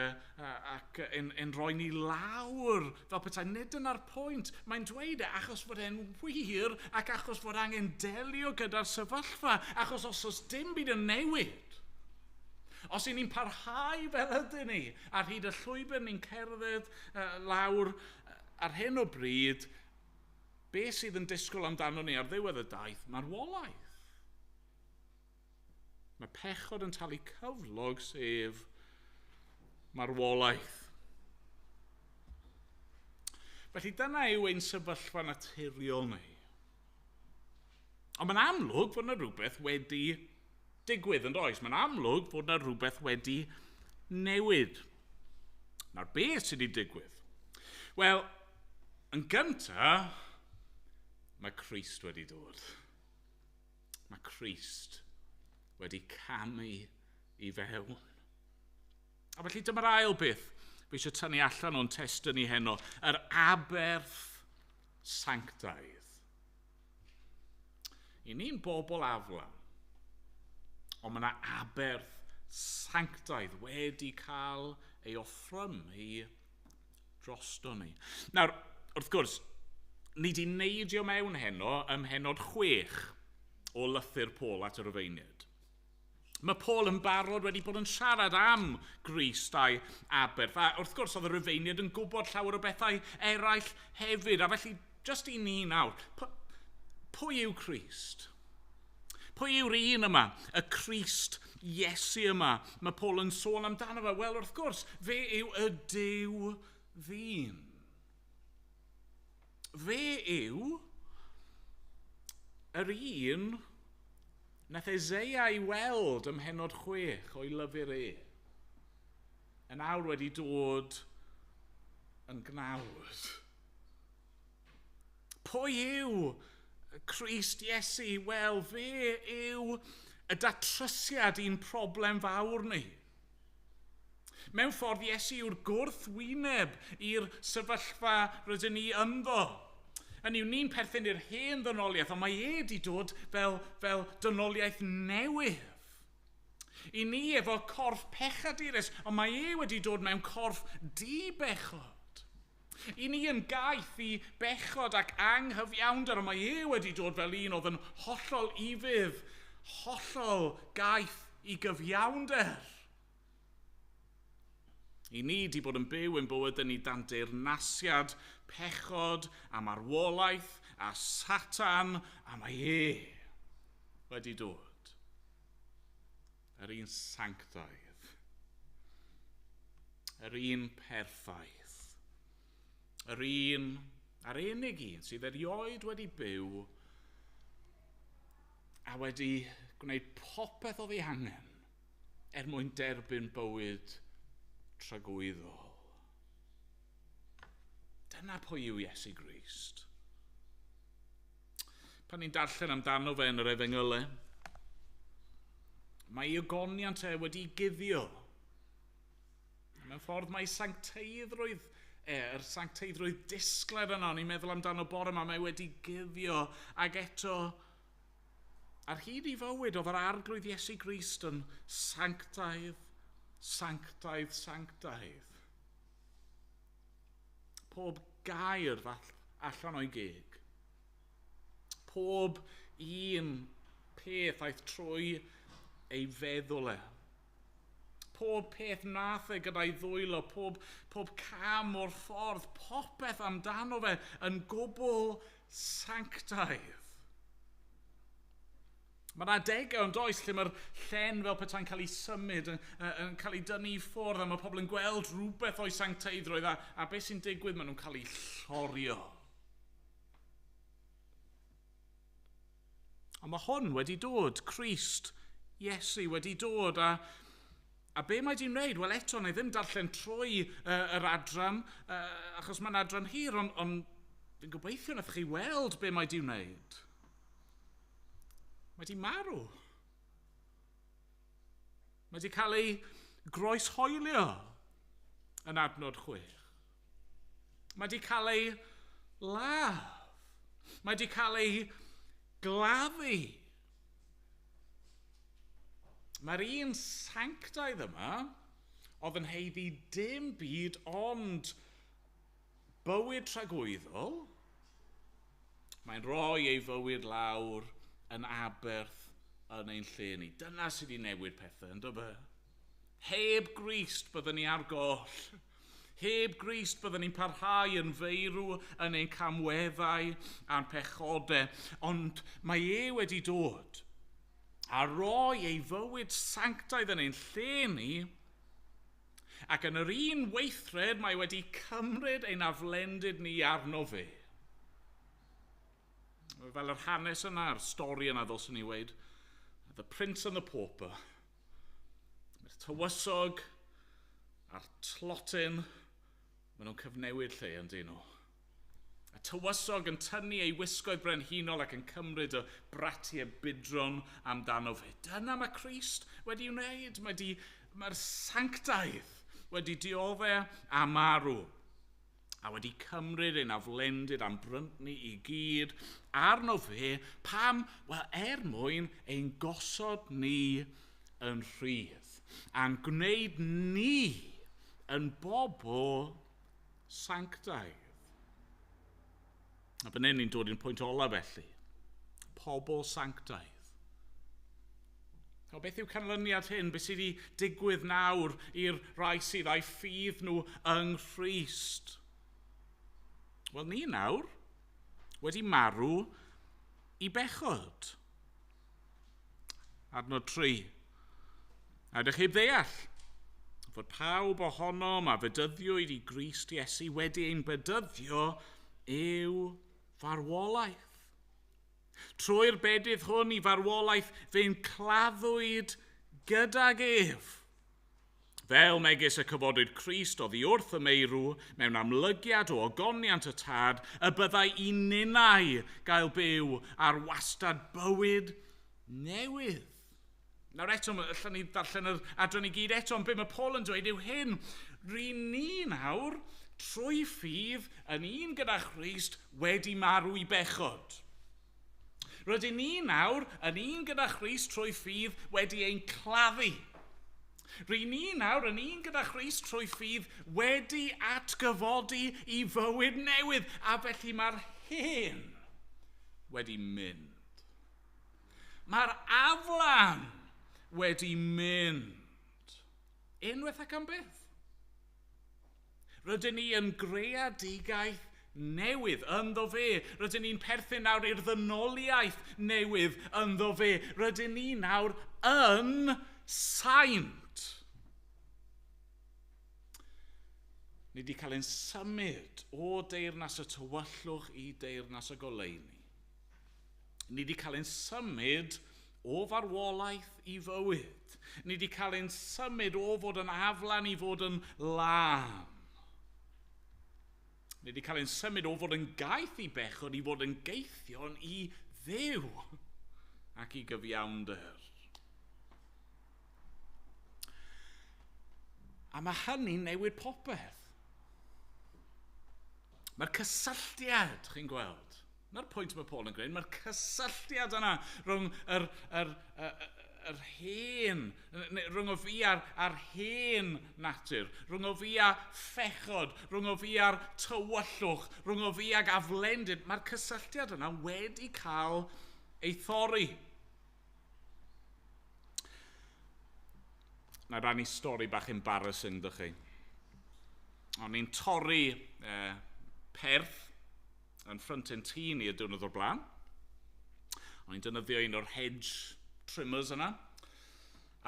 yn rhoi ni lawr fel petai. Nid dyna'r pwynt. Mae'n dweud e achos fod e'n wir ac achos fod angen delio gyda'r sefyllfa, achos os oes dim byd yn newid, os y'n ni'n parhau fel ydyn ni ar hyd y llwybr ni'n cerdded lawr ar hyn o bryd, be sydd yn disgwyl amdano ni ar ddiwedd y daith? Marwolaeth. Mae pechod yn talu cyflog, sef marwolaeth. Felly dyna yw ein sefyllfa naturiol ni. Ond mae'n amlwg fod yna rhywbeth wedi digwydd, yn does? Mae'n amlwg fod yna rhywbeth wedi newid. Nawr, beth sydd wedi digwydd? Wel, yn gyntaf, mae Crist wedi dod. Mae Crist wedi camu i fewn. A felly dyma'r ail beth fi eisiau tynnu allan o'n testun ni heno, yr aberth sanctaidd. I ni'n bobl aflan, ond mae yna aberth sanctaidd wedi cael ei offrymu drosto ni. Nawr, wrth gwrs, ni wedi neidio mewn heno ym mhennod 6 o lythyr Paul at y Rufeiniaid. Mae Paul yn barod wedi bod yn siarad am Grist a'i aberth. A wrth gwrs, oedd y Rufeiniaid yn gwybod llawer o bethau eraill hefyd. A felly, jyst i ni nawr, pwy yw Crist? Pwy yw'r un yma? Y Crist Iesu yma. Mae Paul yn sôn amdano fe. Wel, wrth gwrs, fe yw y Duw ddyn. Fe yw yr un nath Eseia i weld ym mhennod 6 o'i lyfr e. Yn awr wedi dod yn gnawd. Pwy yw Crist Iesu? Wel, fe yw y datrysiad i'n problem fawr ni. Mewn ffordd, Iesu yw'r gwrthwyneb i'r sefyllfa rydyn ni ynddo. Hynny yw, ni'n perthyn i'r hen ddynoliaeth, ond mae e wedi dod fel dynoliaeth newydd. I ni efo corff pechadurus, ond mae e wedi dod mewn corff di-bechod. I ni yn gaeth i bechod ac anghyfiawnder, ond mae e wedi dod fel un oedd yn hollol ufudd, hollol gaeth i gyfiawnder. I ni di bod yn byw yn bywyd yn ni dan deyrnasiad pechod a marwolaeth a Satan, a mae e wedi dod. Yr un sanctaidd, yr un perffaith, yr un a'r unig un sydd erioed wedi byw a wedi gwneud popeth oedd ei angen er mwyn derbyn bywyd tragwyddol. Dyna pwy yw Iesu Grist. Pan ni'n darllen amdano fe yn yr Efengylau, mae ei ogoniant e wedi guddio. Mewn ffordd mae sancteiddrwydd e, yr sancteiddrwydd disglair yna, o'n i'n meddwl amdano bore yma, mae wedi guddio, ac eto Ar hyd ei fywyd, oedd yr arglwydd Iesu Grist yn sanctaidd, sanctaidd, sanctaidd. Pob gair allan o'i geg. Pob un peth aeth trwy ei feddwl e. Pob peth nath e gyda'i ddwylo, pob, pob cam o'r ffordd, popeth amdano fe yn gwbl sanctaidd. Mae yna adegau ond oes lle mae'r llen fel petai'n cael ei symud, yn, yn cael ei dynnu i ffwrdd, a mae pobl yn gweld rhywbeth o'i sancteiddrwydd, a, a beth sy'n digwydd, maen nhw'n cael eu llorio. Ond mae hwn wedi dod, Crist, Iesu wedi dod, a, a be mae di'n wneud? Wel eto, na i ddim darllen trwy uh, yr adran, uh, achos mae'n adran hir, ond on, fi'n gobeithio nath chi weld be mae di'n wneud. Mae di marw. Mae di cael ei groeshoelio yn adnod chwech. Mae di cael ei ladd. Mae di cael ei gladdu. Mae'r un sanctaidd yma oedd yn heiddi dim byd ond bywyd tragwyddol, mae'n rhoi ei fywyd lawr yn aberth yn ein lle ni. Dyna sydd wedi newid pethau, ynddo fe? Heb Grist byddwn ni ar goll. Heb Grist byddwn ni'n parhau yn feirw yn ein camweddau a'n pechodau. Ond mae e wedi dod a roi ei fywyd sanctaidd yn ein lle ni, ac yn yr un weithred mae wedi cymryd ein aflendid ni arno fe. Fel yr hanes yna, yr stori yna ddylswn ni weid, The Prince and the Pauper. Mae'r tywysog a'r tlotyn, maen nhw'n cyfnewid lle yn dyn nhw. Y tywysog yn tynnu ei wisgoedd brenhinol ac yn cymryd y bratiau budron amdano fe. Dyna mae Crist wedi wneud. Mae di, mae'r sanctaidd wedi dioddef a marw a wedi cymryd ein aflendid a'n bryntni i gyd arno fe, pam? Wel, er mwyn ein gosod ni yn rhydd, a'n gwneud ni yn bobl sanctaidd. A fan hyn ni'n dod i'n pwynt ola felly. Pobl sanctaidd. O beth yw canlyniad hyn? Beth sydd wedi digwydd nawr i'r rhai sydd â'i ffydd nhw yng Nghrist? Wel, ni nawr wedi marw i bechod. Adnod 3. A ydych chi'n ddeall fod pawb ohonom a fedyddiwyd i Grist Iesu wedi ein bedyddio i'w farwolaeth. Trwy'r bedydd hwn i farwolaeth fe'n claddwyd gydag ef. Fel megis y cyfodwyd Crist oddi wrth y meirw mewn amlygiad o ogoniant y tad, y byddai i ninnau gael byw ar wastad bywyd newydd. Nawr eto, allan ni ddarllen yr adran i gyd eto, ond be mae Paul yn dweud yw hyn. Ry'n ni nawr, trwy ffydd, yn un gyda Christ, wedi marw i bechod. Rydyn ni nawr, yn un gyda Christ trwy ffydd, wedi ein claddu. Ry'n ni nawr yn un gyda Christ trwy ffydd wedi atgyfodi i fywyd newydd, a felly mae'r hen wedi mynd. Mae'r aflan wedi mynd. Unwaith ac am byth. Rydyn ni yn greadigaeth newydd ynddo fe. Rydyn ni'n perthyn nawr i'r ddynoliaeth newydd ynddo fe. Rydyn ni nawr yn saint. Ni wedi cael ein symud o deyrnas y tywyllwch i deyrnas y goleuni. Ni wedi cael ein symud o farwolaeth i fywyd. Ni wedi cael ein symud o fod yn aflan i fod yn lân. Ni wedi cael ein symud o fod yn gaeth i bechod i fod yn geithion i Dduw ac i gyfiawnder. A mae hynny'n newid popeth. Mae'r cysylltiad, chi'n gweld, Na'r pwynt mae Paul yn gwneud, mae'r cysylltiad yna rhwng yr, yr, yr, yr hen, rhwng o fi a'r, a'r hen natur, rhwng o fi a phechod, rhwng o fi a'r tywyllwch, rhwng o fi ag aflendid, mae'r cysylltiad yna wedi cael ei thorri. Na rannu stori bach embarrassing, dych chi. O'n i'n torri eh, perth yn ffrynt ein tŷ ni y diwrnod o'r blaen. O'n i'n defnyddio un o'r hedge trimmers yna.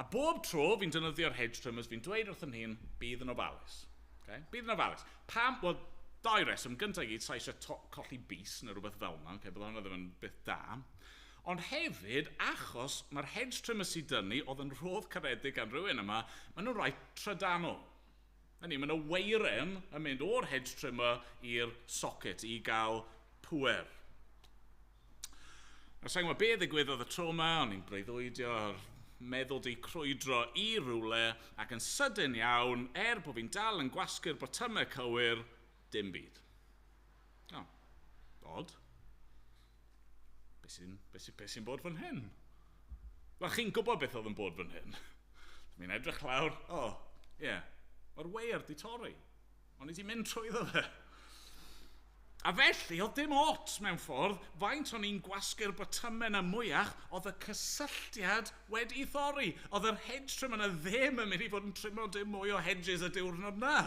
A bob tro fi'n defnyddio'r hedge trimmers, fi'n dweud wrth yn hun, bydd yn ofalus. Okay? Bydd yn ofalus. Pam? Wel, dau reswm. Gyntaf i gyd, sa eisiau colli bys neu rhywbeth fel yna. Okay? Bydd hwnna ddim yn beth da. Ond hefyd, achos mae'r hedge trimmer sydd dynnu, oedd yn rhodd caredig gan rhywun yma, maen nhw'n rhai trydanol. Hynny, mae yna weiren yn mynd o'r hedge trimmer i'r socket i gael pŵer. A sa'n gwybod beth ddigwyddodd y tro yma, o'n i'n breuddwydio a'r meddwl di crwydro i rywle ac yn sydyn iawn, er bod fi'n dal yn gwasgu'r botymau cywir, dim byd. O, oh, odd. Be sy'n be sy, be sy bod fan hyn? Wel, chi'n gwybod beth oedd yn bod fan hyn. Mi'n edrych lawr, o, oh, ie, yeah, mae'r weir di torri. O'n i di mynd trwyddo fe. A felly, oedd dim ots mewn ffordd, faint o'n i'n gwasgu'r botymau yna mwyach, oedd y cysylltiad wedi thorri. Oedd yr hedge trim yna ddim yn mynd i fod yn trimio dim mwy o hedges y diwrnod na.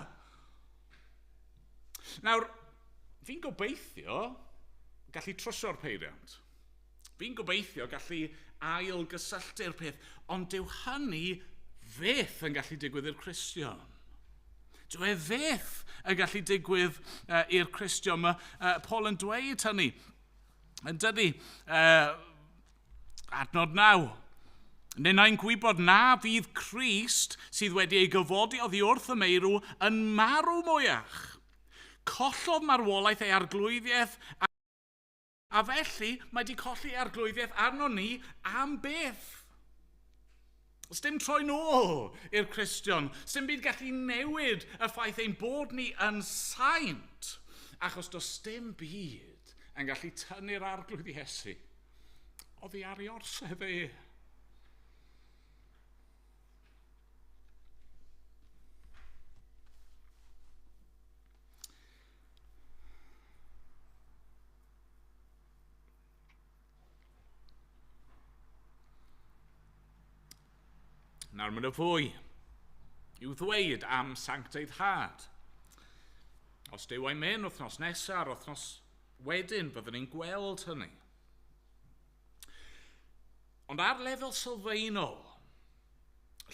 Nawr, fi'n gobeithio gallu trwsio'r peiriant. Fi'n gobeithio gallu ail gysylltu'r peth, ond dyw hynny fyth yn gallu digwydd i'r Cristion. Dyw e fyth yn gallu digwydd i'r Cristion. Mae Paul yn dweud hynny, yn dydy, adnod 9. Ninnau'n gwybod na fydd Crist sydd wedi ei gyfodi oddi wrth y meirw yn marw mwyach. Collodd marwolaeth ei arglwyddiaeth a felly mae wedi colli ei arglwyddiaeth arno ni am byth. Os dim troi nôl i'r Cristion, dim byd gallu newid y ffaith ein bod ni yn saint, achos does dim byd yn gallu tynnu'r arglwydd Iesu oddi ar ei orsedd e. Nawr mae yna fwy i'w ddweud am sancteiddhad. Os Duw a'i mynd wythnos nesaf a'r wythnos wedyn, byddwn ni'n gweld hynny. Ond ar lefel sylfaenol,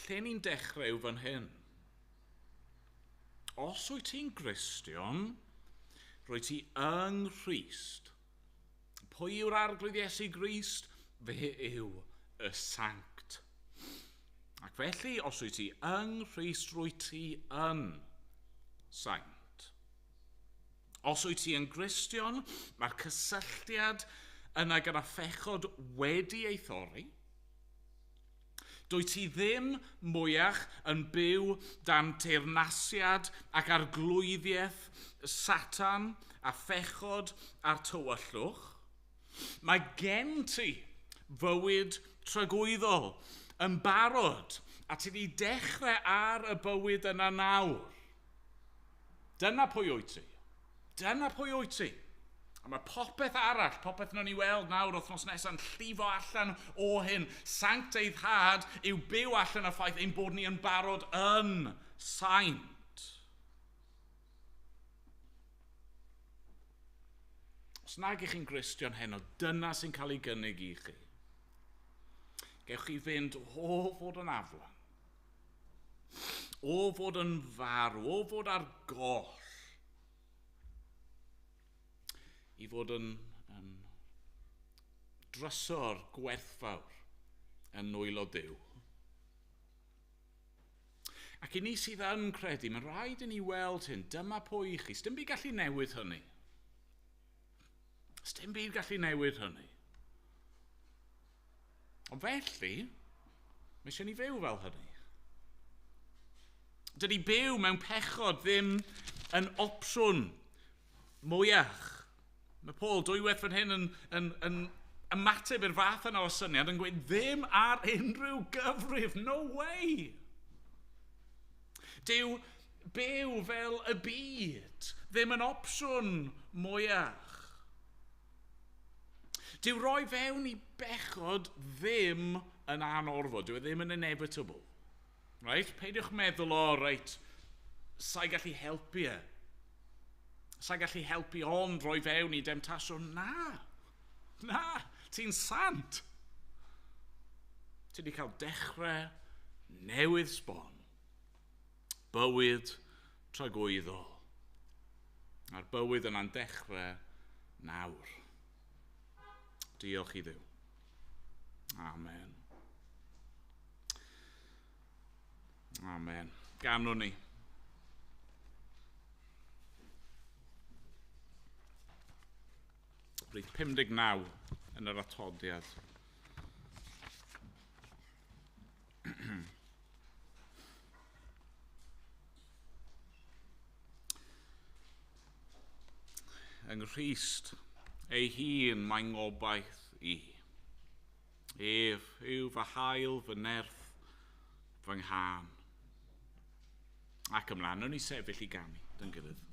lle ni'n dechrau yw fan hyn. Os wyt ti'n Gristion, rwy ti yng Nghrist. Pwy yw'r Arglwydd Iesu Grist? Fe yw y Sanct. Ac felly, os wyt ti yng Nghrist, rwy ti yn saint. Os wyt ti yn Gristion, mae'r cysylltiad yna gyda phechod wedi ei thorri. Dwyt ti ddim mwyach yn byw dan teyrnasiad ac arglwyddiaeth Satan a phechod a'r tywyllwch. Mae gen ti fywyd tragwyddol yn barod. A ti wedi dechrau ar y bywyd yna nawr. Dyna pwy wyt ti. Dyna pwy wyt ti. A mae popeth arall, popeth wnawn ni weld nawr wythnos nesaf yn llifo allan o hyn. Sancteiddhad yw byw allan y ffaith ein bod ni yn barod yn saint. Os nag ych chi'n Gristion heno, dyna sy'n cael ei gynnig i chi. Gewch chi fynd o fod yn aflan, o fod yn farw, o fod ar goll, i fod yn drysor gwerthfawr yn nwylo Duw. Ac i ni sydd yn credu, mae'n rhaid i ni weld hyn, dyma pwy i chi. Sdim byd gallu newid hynny. Sdim byd gallu newid hynny. Ond felly, mae eisiau ni fyw fel hynny. Dydy byw mewn pechod ddim yn opsiwn mwyach. Mae Paul dwywaith fan hyn yn ymateb i'r fath yna o syniad yn gweud ddim ar unrhyw gyfrif, no way. Dyw byw fel y byd ddim yn opsiwn mwyach. Dyw roi fewn i bechod ddim yn anorfod, dyw e ddim yn inevitable. Right? Peidiwch meddwl, o, reit, sa'i gallu helpu e. Sa'i gallu helpu ond roi fewn i demtasiwn. Na, na, ti'n sant. Ti wedi cael dechrau newydd sbon. Bywyd tragwyddol. A'r bywyd yna'n dechrau nawr. Diolch i Dduw. Amen. Amen. Ganwn ni. Rhif 59 yn yr atodiad. Yng Nghrist ei hun mae ngobaith i. Ef yw fy hael, fy nerth, fy nghân. Ac ymlaen, wnawn ni sefyll i ganu, dyn gilydd.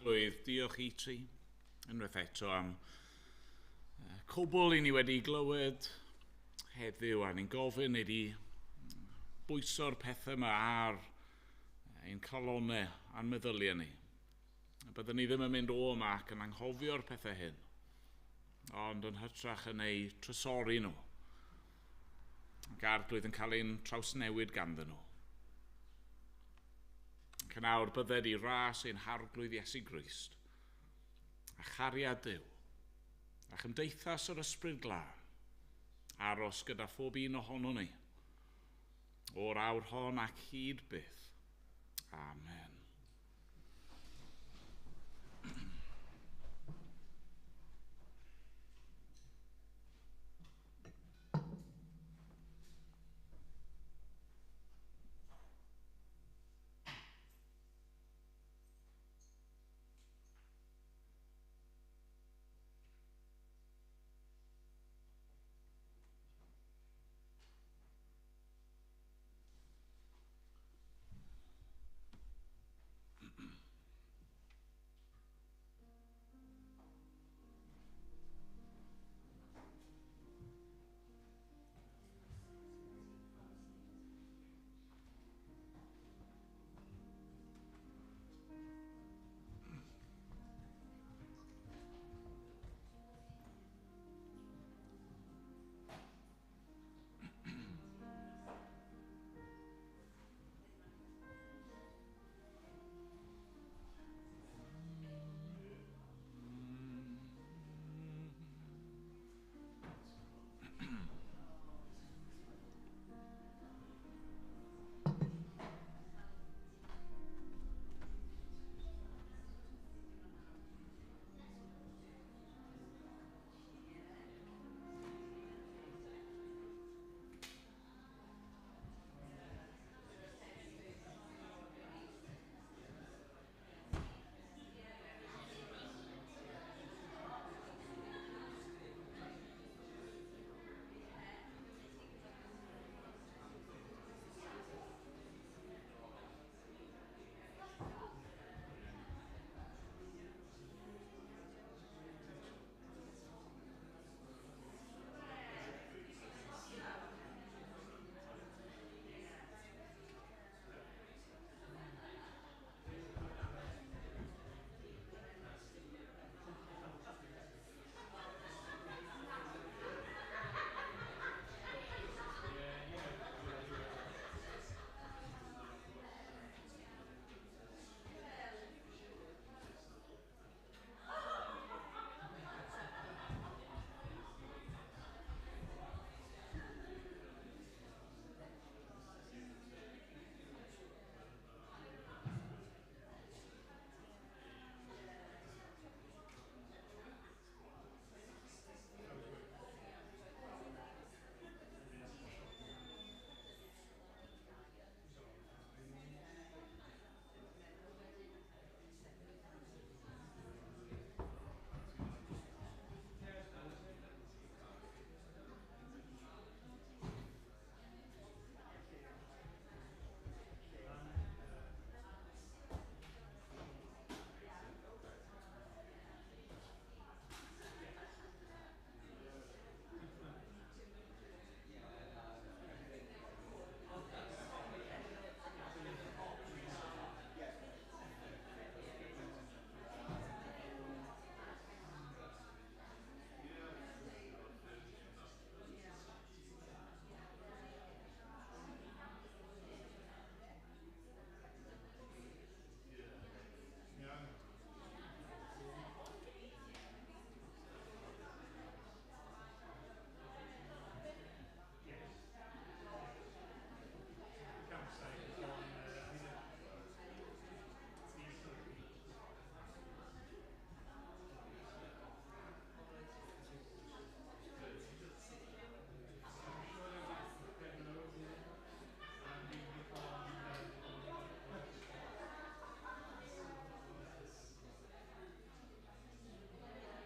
Arglwydd, diolch i ti unwaith eto am cwbl i ni wedi glywed heddiw, a ni'n gofyn i di bwyso'r pethau yma ar ein calonau a'n meddyliau ni. Byddwn ni ddim yn mynd o yma ac yn anghofio'r pethau hyn, ond yn hytrach yn eu trysori nhw. Ac Arglwydd yn cael ein trawsnewid ganddyn nhw. Ac yn awr bydded i ras ein Harglwydd Iesu Grist, a chariad Duw, a chymdeithas yr Ysbryd Glân, aros gyda phob un ohono ni, o'r awr hon ac hyd byth. Amen.